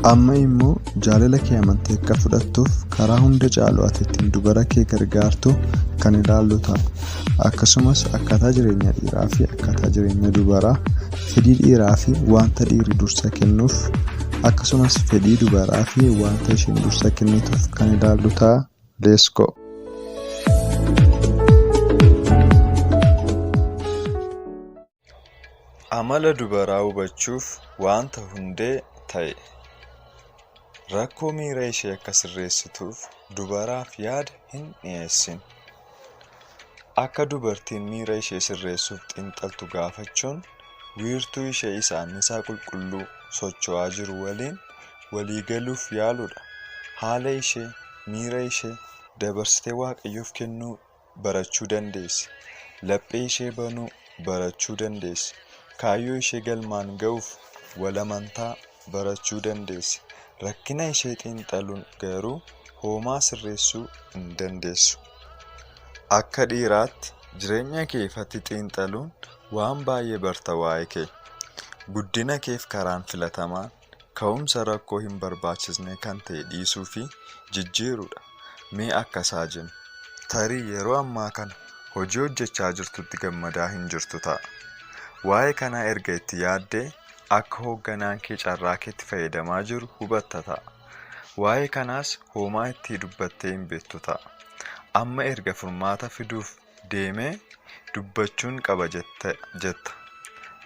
Amma immoo jaalala kee amantee akka fudhattuuf karaa hunda caalu ati ittiin dubara kee gargaartu kan ilaallu ta'a. Akkasumas akkaataa jireenya dhiiraa fi akkaataa jireenya dubaraa, fedhii dhiiraa fi wanta dhiirri dursa kennuuf, akkasumas fedhii dubaraa fi wanta isheen dursa kennituuf kan ilaallu ta'a. Let's go! Amala dubaraa hubachuuf wanta hundee ta'e. Rakkoo miira ishee akka sirreessituuf dubaraaf yaada hin dhiyeessin. Akka dubartiin miira ishee sirreessuuf xiinxaltu gaafachuun wiirtuu ishee isa annisaa qulqulluu socho'aa jiru waliin walii galuuf yaaluudha. Haala ishee, miira ishee dabarsitee Waaqayyoof kennuu barachuu dandeessi. Laphee ishee banuu barachuu dandeessi. Kaayyoo ishee galmaan ga'uuf wal amantaa barachuu dandeessi. Rakkina ishee xiinxaluun garuu homaa sirreessuu hin dandeessu. Akka dhiiraatti jireenya kee ifatti xiinxaluun waan baay'ee barta waa'ee kee. Guddina keef karaan filatamaan ka'umsa rakkoo hin barbaachisne kan ta'e dhiisuu fi jijjiiruudha. Mee akkas haa jennu. Tarii yeroo ammaa kana hojii hojjechaa jirtutti gammadaa hin jirtu ta'a. Waa'ee kanaa erga itti yaaddee akka hoogganaan kee carraa keetti fayyadamaa jiru hubatta ta'a. Waa'ee kanaas homaa itti dubbattee hin beektu ta'a. Amma erga furmaata fiduuf deemee dubbachuun qaba jetta.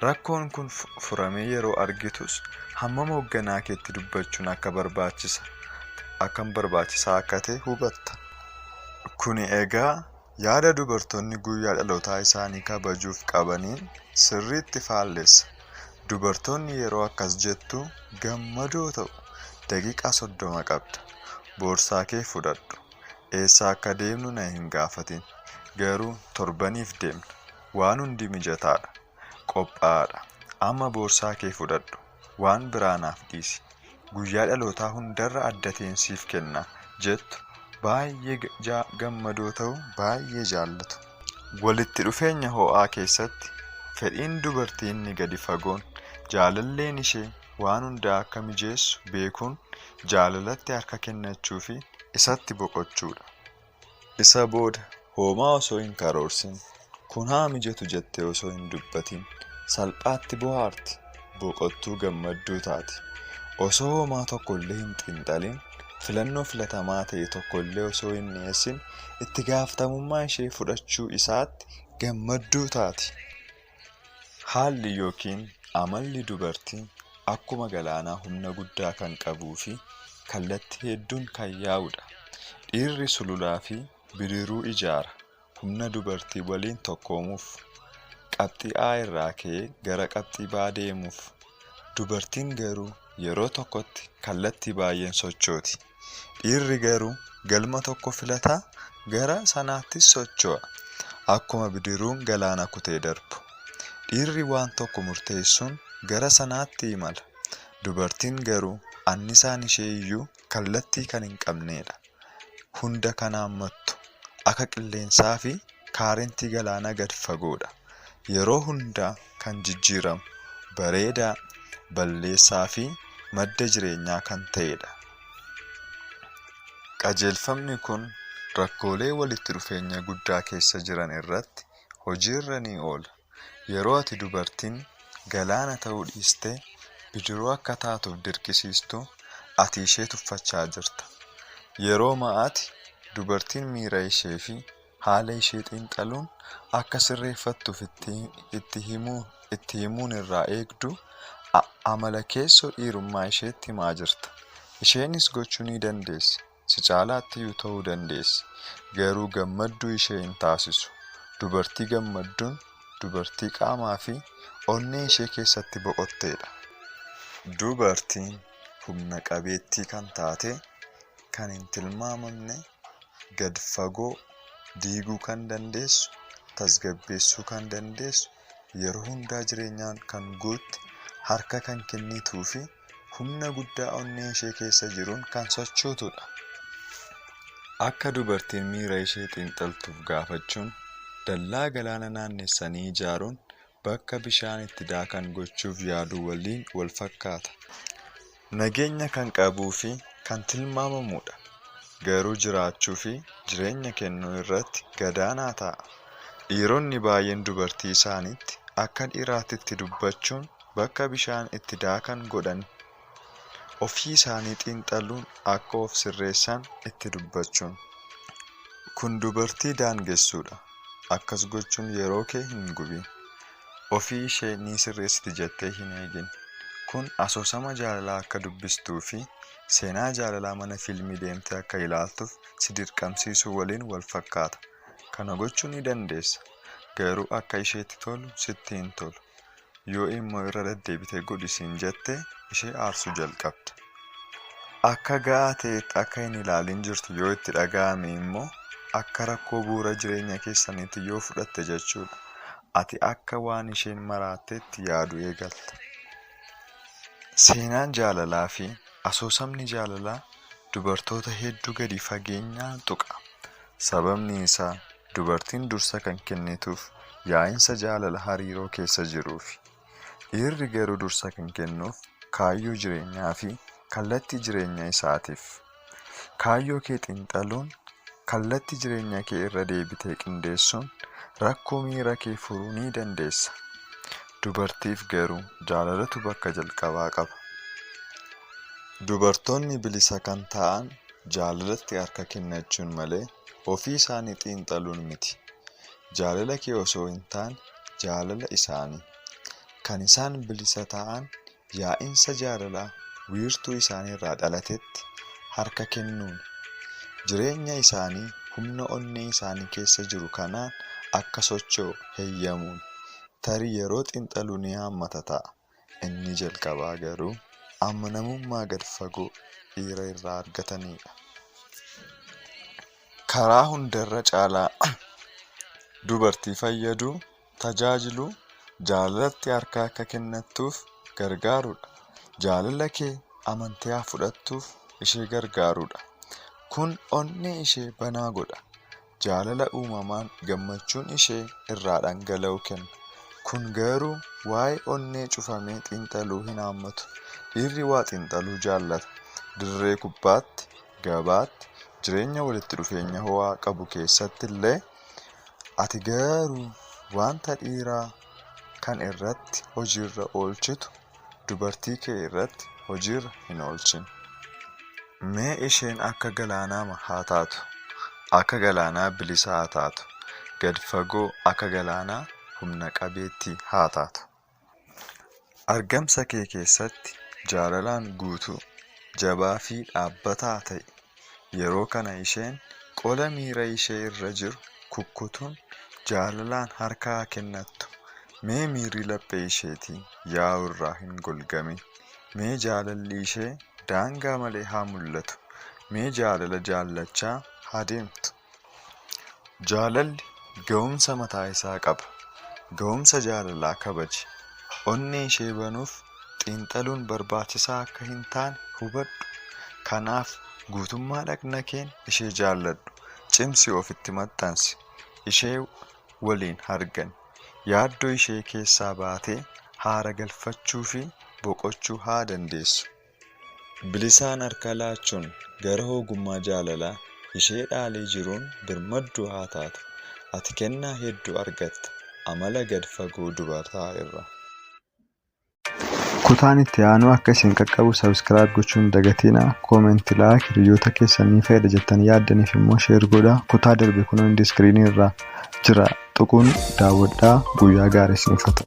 Rakkoon kun furamee yeroo argitus hammam hoogganaa keetti dubbachuun akka barbaachisaa akka ta'e hubatta. Kuni egaa yaada dubartoonni guyyaa dhalootaa isaanii kabajuuf qabaniin sirriitti faallessa. Dubartoonni yeroo akkas jettu gammadoo ta'u. Daqiiqaa 30 qabda. Boorsaa kee fudhadhu. Eessa akka deemnu na hin gaafatin. Garuu torbaniif deemna. Waan hundi mijataadha. Qophaa'aadha. Amma boorsaa kee fudhadhu. Waan biraa naaf dhiisi. Guyyaa dhalootaa hundarra adda ta'een siif kenna jettu baay'ee gammadoo ta'uu baay'ee jaallatu. Walitti dhufeenya ho'aa keessatti fedhiin dubartii inni gadi fagoon jaalalleen ishee waan hundaa akka mijeessu beekuun jaalalatti harka kennachuu fi isatti boqochuudha. Isa booda homaa osoo hin karoorsin, kun haa mijatu jettee osoo hin dubbatin salphaatti bohaarti, boqottuu gammadduu taati. Osoo homaa tokkollee hin xiinxalin, filannoo filatamaa ta'e tokkollee osoo hin dhiyeessin itti gaafatamummaa ishee fudhachuu isaatti gammadduu taati. Haalli yookiin amalli dubartii akkuma galaanaa humna guddaa kan qabuu fi kallattii hedduun kan yaa'udha. Dhiirri sululaa fi bidiruu ijaara humna dubartii waliin tokkoomuuf. Qabxii A irraa ka'ee gara qabxii B deemuuf. Dubartiin garuu yeroo tokkotti kallattii baay'een sochooti. Dhiirri garuu galma tokko filataa gara sanaattis socho'a. Akkuma bidiruun galaana kutee darbu. Dhiirri waan tokko murteessuun gara sanaatti imala. Dubartiin garuu annisaan ishee iyyuu kallattii kan hin qabnedha. Hunda kan haammattu akka qilleensaa fi kaarentii galaanaa gad fagoodha. Yeroo hundaa kan jijjiiramu, bareedaa, balleessaa fi madda jireenyaa kan ta'edha. Qajeelfamni kun rakkoolee walitti dhufeenya guddaa keessa jiran irratti hojiirra ni oola. Yeroo ati dubartiin galaana ta'uu dhiistee bidiruu akka taatuuf dirqisiistu ati ishee tuffachaa jirta. Yeroo ati dubartiin miira ishee fi haala ishee xiinxaluun akka sirreeffattuuf itti himuun irraa eegdu amala keessoo dhiirummaa isheetti himaa jirta. Isheenis gochuu ni dandeessi. Si caalaattiyyuu ta'uu dandeessi. Garuu gammadduu ishee hin taasisu. Dubartii gammadduun dubartii qaamaa fi onnee ishee keessatti boqotteedha. Dubartiin humna qabeettii kan taate, kan hin tilmaamamne, gad fagoo, diiguu kan dandeessu, tasgabbeessuu kan dandeessu, yeroo hundaa jireenyaan kan guutte, harka kan kennituu fi humna guddaa onnee ishee keessa jiruun kan sochootudha. Akka dubartiin miira ishee xiinxaltuuf gaafachuun dallaa galaana naannessanii ijaaruun bakka bishaan itti daakan gochuuf yaaduu waliin wal fakkaata. Nageenya kan qabuu fi kan tilmaamamudha. Garuu jiraachuu fi jireenya kennuu irratti gadaanaa ta'a. Dhiironni baay'een dubartii isaaniitti akka dhiiraatti itti dubbachuun bakka bishaan itti daakan godhani. Ofii isaanii xiinxaluun akka of sirreessan itti dubbachuun. Kun dubartii daangessuudha. Akkas gochuun yeroo kee hin gubin. Ofii ishee ni sirreessiti jettee hin eegin. Kun asoosama jaalalaa akka dubbistuu fi seenaa jaalalaa mana fiilmii deemtee akka ilaaltuuf si dirqamsiisuu waliin wal fakkaata. Kana gochuu ni dandeessa. Garuu akka isheetti tolu sitti hin tolu. Yoo immoo irra deddeebitee godhi siin jette ishee aarsuu jalqabda. Akka ga'aa ta'etti akka hin ilaalin jirtu yoo itti dhaga'ame immoo akka rakkoo bu'uura jireenya keessaniitti yoo fudhatte jechuudha. Ati akka waan isheen maraatteetti yaaduu eegalta. Seenaan jaalalaa fi asoosamni jaalalaa dubartoota hedduu gadi fageenyaan tuqa. Sababni isaa dubartiin dursa kan kennituuf yaa'insa jaalala hariiroo keessa jiruufi. Dhiirri garuu dursa kan kennuuf kaayyoo jireenyaa fi kallattii jireenya isaatiif. Kaayyoo kee xiinxaluun kallattii jireenya kee irra deebitee qindeessuun rakkoo miira kee furuu ni dandeessa. Dubartiif garuu jaalalatu bakka jalqabaa qaba. Dubartoonni bilisa kan ta'an jaalalatti harka kennachuun malee ofii isaanii xiinxaluun miti. Jaalala kee osoo hin taane jaalala isaanii. Kan isaan bilisa ta'an yaa'insa jaalalaa wiirtuu isaaniirraa dhalatetti harka kennuuni. Jireenya isaanii humna onnee isaanii keessa jiru kanaan akka socho'u heeyyamuun. Tarii yeroo xiinxaluu ni haammata ta'a. Inni jalqabaa garuu amanamummaa gad fagoo dhiira irraa argatanidha. Karaa hundarra caalaa dubartii fayyaduu, tajaajiluu, jaalalatti harka akka kennattuuf gargaarudha. Jaalala kee amantee haa fudhattuuf ishee gargaarudha. Kun onnee ishee banaa godha. Jaalala uumamaan gammachuun ishee irraa dhangala'u kenna. Kun garuu waa'ee onnee cufamee xiinxaluu hin haammatu. Dhiirri waa xiinxaluu jaallata. Dirree kubbaatti, gabaatti, jireenya walitti dhufeenya ho'aa qabu keessatti illee ati garuu wanta dhiiraa kan irratti hojiirra oolchitu dubartii kee irratti hojiirra hin oolchin. Mee isheen akka galaanaa haa taatu. Akka galaanaa bilisa haa taatu. Gad fagoo akka galaanaa humna qabeettii haa taatu. Argamsa kee keessatti jaalalaan guutuu, jabaa fi dhaabbataa ta'i. Yeroo kana isheen qola miira ishee irra jiru kukkutuun jaalalaan harka haa kennattu. Mee miirri laphee isheetii yaa'u irraa hin golgamin. Mee jaalalli ishee daangaa malee haa mul'atu. Mee jaalala jaallachaa haa deemtu. Jaalalli ga'umsa mataa isaa qaba. Ga'umsa jaalalaa kabaji. Onnee ishee banuuf xiinxaluun barbaachisaa akka hin taane hubadhu. Kanaaf guutummaa dhagna keen ishee jaalladhu. Cimsi ofitti maxxansi. Ishee waliin hargani. Yaaddoo ishee keessaa baatee haara galfachuu fi boqochuu haa dandeessu. Bilisaan harka laachuun gara ogummaa jaalalaa ishee dhaalee jiruun birmadduu haa taatu. Ati kennaa hedduu argatta amala gad fagoo dubartaa irraa. Kutaan itti aanu akka isin qaqqabu subscribe gochuun hin dagatinaa. Comment, like, hiriyoota keessanii fayyada jettanii yaaddaniif immoo share godhaa. Kutaa darbe kunoo end screenii irra jira tuquun daawwadhaa. Guyyaa gaarii isiniif haa ta'u.